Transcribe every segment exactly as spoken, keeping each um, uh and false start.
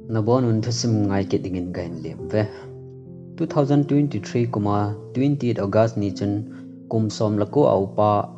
Nabonun thusim ngai kit dingin kahin lem ve. Two thousand twenty-three kuma twenty-eight August ni chun kum som le ko a upa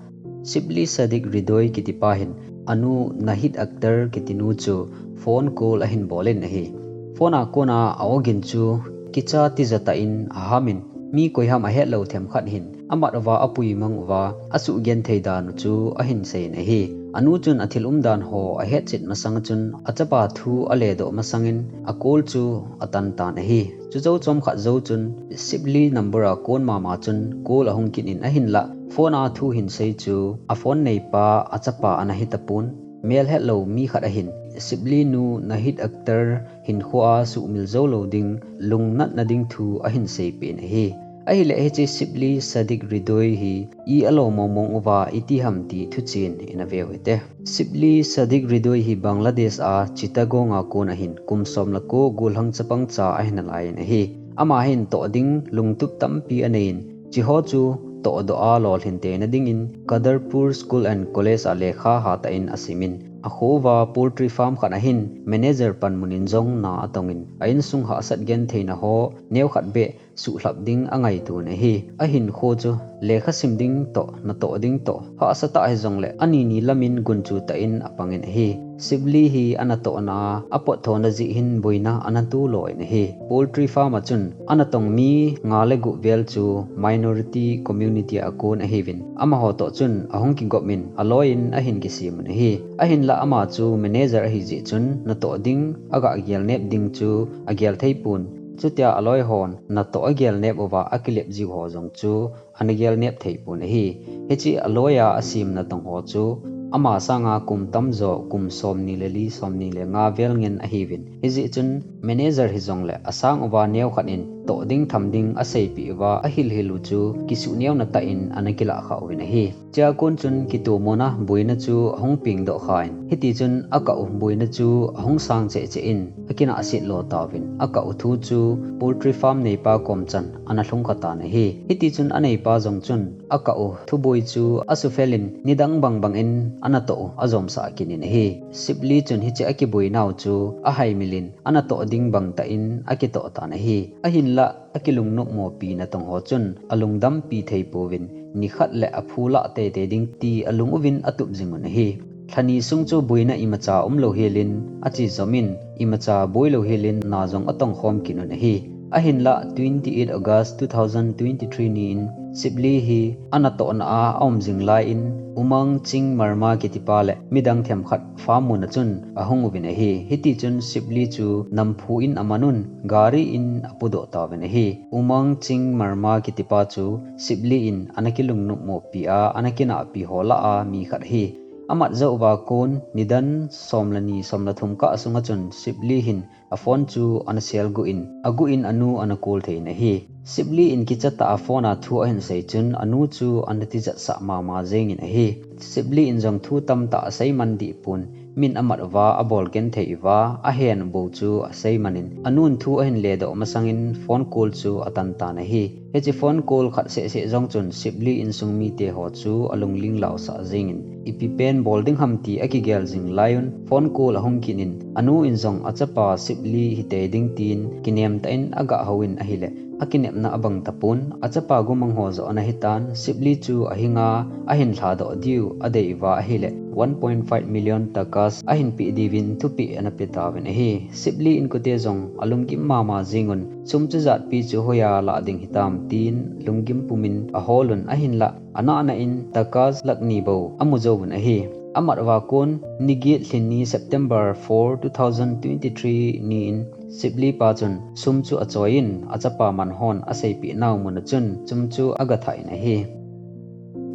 Sibli Sadiq Ridoi kitipa hin anu Nahid Akhtar kitinu chu phone call ahin bol in ahi. Phone a kona a-awgin chu kicha tija tah in ahamin, mi koiham ahetlou themkhat hin amat uva apui mang uva asuh genthei dan u chu ahin seiyin ahi. Anu chun athil umdan ho ahetchet masang chun achapa thu aledoh masangin a call chu atan tan ahi. Chujou chomkhat jou chun Sibli number a kon mama chun call ahung kit in ahinlah phone a thu hin sei chu a phone neipa achapa ana hitapon, melhetlou mi khat ahin Sibli nu Nahid Akhtar hinkhoa suhmil joulou ding lungnatna ding thu ahin seipeh in ahi. Ahileh hiche Sibli Sadiq Ridoi hi i alo mongmong uva iti ham ti thuchen ina veu hite. Sibli Sadiq Ridoi hi Bangladesh a Chittagong a kon ahin kum som le ko golhang chapang cha ahin alaiyin ahi. Ama hin toh ding lungtup tampi aneiyin, hicheho chu tohdoh a lolhin teina dingin Kadarpur School and College a lekha hatah in asimin, akhouva poultry farm khat ahin manager panmun in jong na atongin, a insung hahsat gentheina ho neokhat beh suhlhap ding angaitun ahi. Ahinkho chu lekha sim ding toh, natoh ding toh, hahsatah hijongleh ani ni lamin gunchu tah in apangin ahi. Sibli hi anatohna a apotthona jeh hin boina ana tolou in ahi. Poultry farm a chun anatong mi nga le gup vel chu minority community a kon ahiuvin, amaho toh chun ahung kigopin aloiyin ahin kisemun ahi. Ahinlah ama chu manager ahijeh chun natoh ding aga gelnep ding chu agel theipon. Chutia aloi hon natoh agelnep uva akilep jiu ho jong chu ana gelnep theipon ahi. Hiche aloiya asem natong ho chu ama sanga kum tamjo, kum somni le li, somni le nga vel ngen ahiuvin. Hijeh chun manager hijongleh asang uva neokhat in toh ding tham ding aseipeh uva ahilhil u chu kisuh neona tah in ana kilahkhah uvin ahi. Hichea kon chun kitomona boina chu ahung pengdoh khan, hitichun akah u boina chu ahung sang chehcheh in akinahset lo tauvin, akah u thu chu poultry farm neipa komchan ana lhungkha tan ahi. Hitichun aneipa jong chun akah u thuboi chu asuphelin nidang bangbang in anatoh u ajomsah kit in ahi. Sibli chun hiche akiboinau chu ahaimilin anatoh ding bangtah in akitoh tan ahi. Ahinlah akilungnopmopi natong ho chun alungdampi theipouvin, nikhat le aphu lah teitei ding ti alung uvin atup jingun ahi. Lhani sung chu boina imacha umlou helin ache jomin, imacha boilou helin na jong atongkhom kit un ahi. Ahinlah twenty-eight August two thousand twenty-three ni in Sibli hi anatohna a aum jing laiyin Umang Ching Marma kitipa le midang themkhat farm mun a chun ahung uvin ahi. Hitichun Sibli chu namphu in amanun gari in apudoh tauvin ahi. Umang Ching Marma kitipa chu Sibli in ana kilungnopmopi a ana kinahpi ho lah a mi khat ahi. Amat jou uva kon nidan som le ni som le thum kah sunga chun Sibli hin aphone chu ana selguh in, aguh in anu ana call thei in ahi. Sibli in kichatah a phone a thu ahin sei chun anu chu ana tijatsah mama jengin ahi. Sibli in jong thu tamtah aseiman dehpon, min amat uva abol genthei uva ahen u bou chu aseimanin, anun thu ahin ledoh masangin phone call chu atan tan ahi. Hiche phone call khat sehseh jong chun Sibli insung mite ho chu alungling laosah jengin, ipi pen bol ding ham ti akigel jing laiyun phone call ahung kit in, anu in jong achapa Sibli hitei ding tin kinem tah in agah houvin ahileh akinepna abang tapon, achapa gumang ho joh ana hitan, Sibli chu ahinga ahin lhadoh diu adei uva ahileh one point five million takas ahin peh diuvin thupeh ana pe tauvin ahi. Sibli inkote jong alunggim mama jengun, sum chujatpi chu hoiya lah ding hitam tin lunggim pumin aholun ahinlah, anahna in takas lakh ni bou amu jouvun ahi. Amat uva kon niget lhin ni September four, two thousand twenty-three ni in Sibli pa chun sum chu achoiyin achapa manhon aseipeh nau mun a chun sum chu agathah in ahi.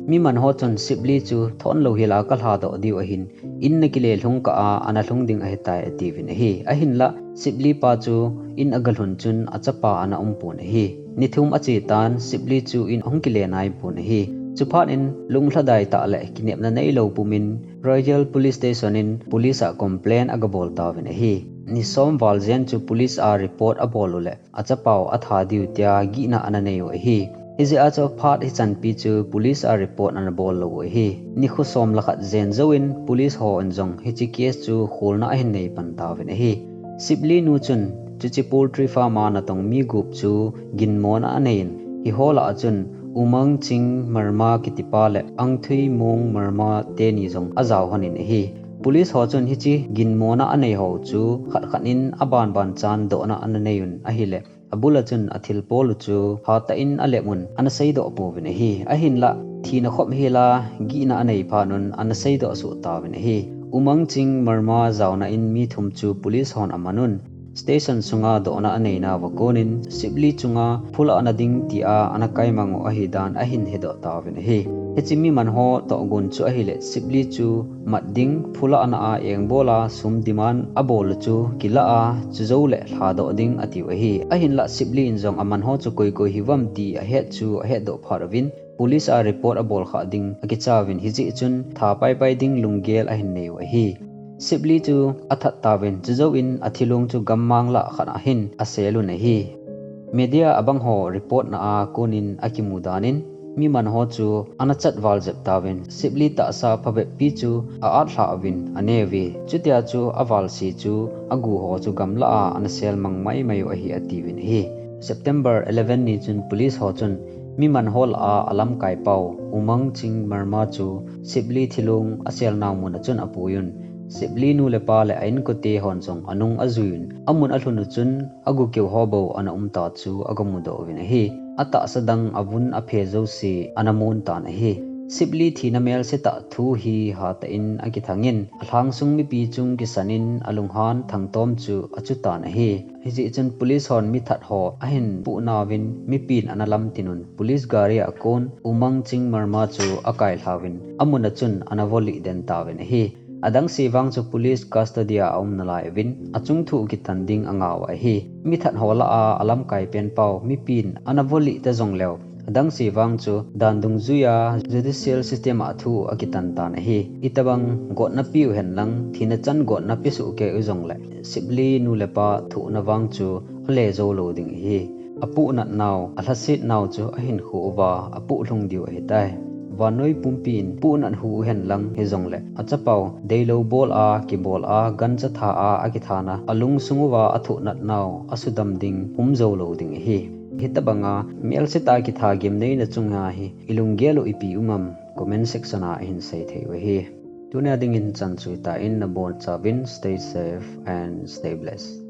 Mi manho chun Sibli chu thonlou hila kalhadoh diu ahin, in nakile lhung kah a ana lhung ding ahitai atiuvin ahi. Ahinlah Sibli pa chu in agalhun chun achapa ana umpon ahi. Ni thum achetan Sibli chu in ahung kile naipon ahi. Chuphat in lunglhadai tah le kinepna neilou pumin Royal Police Station in police a complaint agabol tauvin ahi. Ni som val jen chu police a report abol uleh achapau atha diu tia gihna ana neiu ahi. Hijeh a chu phat hichanpi chu police a report ana bollou u ahi. Nikho som le khat jen jouvin police hon jong hiche case chu kholna ahin neipan tauvin ahi. Sipli nu chun chuche poultry farm a natong mi gup chu ginmona anei in, hiho lah a chun Umang Ching Marma kitipa le Angthui Mong Marma teni jong ajao lhon in ahi. Police ho chun hiche ginmona anei ho chu khat khat in aban ban chan dohna ana nei un ahile, abul a chun athil pol u chu hatah in alep un ana seidoh pouvin ahi. Ahinlah thina khop hel a gihna anei phat un ana seidoh soh tauvin ahi. Umang Ching Marma jaona in mi thum chu police hon aman un, station sunga dohna anei nauva kon in Sipli chunga phulahna ding tia ana kaimang u ahi dan ahin hedoh tauvin ahi. Hiche mi man ho tohgon chu ahile Sipli chu mat ding, phulahna a engbol a sum demand abol u chu kilah a, chujou le lhadoh ding atiu ahi. Ahinlah Sipli in jong aman ho chu koi koi hiuvam ti ahet chu ahetdoh phat uvin, police a report abol khah ding akicha uvin, hijeh chun tha paipai ding lunggel ahin nei u ahi. Sipli chu athat tauvin, chujou in athilong chu gammang lah khat a hin asel un ahi. Media abang ho report na a kon in akimu dan in, mi man ho chu ana chat val jep tauvin, Sipli tahsa phabep pi chu a-at lhah uvin ane uve. Chutia chu avalse chu agu ho chu gamlah a ana sel mang mai mai u ahi atiuvin ahi. September eleven ni chun police ho chun mi man ho lah a alamkai pau Umang Ching Marma chu Sipli thilong asel nau mun a chun apui un, Sipli nu le pa le a inkote hon jong anung ajui un, amun alhun u chun agu keu ho bou ana um ta chu agamudoh uvin ahi. Atahsa dang, avun, aphe jouse ana mun tan ahi. Sipli thina melse tah thu hi hatah in akithang in, alhangsung mipi chung kisan in alunghan thangtom chu achu tan ahi. Hijeh chun police hon mi that ho ahin puh nauvin mipin ana lamtin un, police gari a kon Umang Ching Marma chu akailha uvin, amun a chun ana volih den tauvin ahi. Adangse vang chu police custody a aum nalai uvin, achung thu kitan ding angah u ahi. Mi that ho lah a alamkai pen pau mipin ana volih ta jongleu, adangse vang chu dan dungjuia judicial system a thu akitan tan ahi. Itobang gotna pe u hen lang, thina chan gotna pe soh kei u jongle, Sipli nu le pa thohna vang chu ale jou lou ding ahi. Apuhnat nau, alhaset nau chu ahinkho uva apoh lhung diu ahitai. Vannoi pumpin puhnat hu u hen lang hijongle, achapau deilou bol a, kibol a, gancha tha a akithana, alungsung uva athohnat nau asudam ding um jou lou ding ahi. Hitobanga melse tah a kitha gimneina chunga hi ilunggel u ipi um am, comment section a ihin sei thei u ahi. Tunia dingin chan chu hitia in, nabonchauvin stay safe and stay blessed.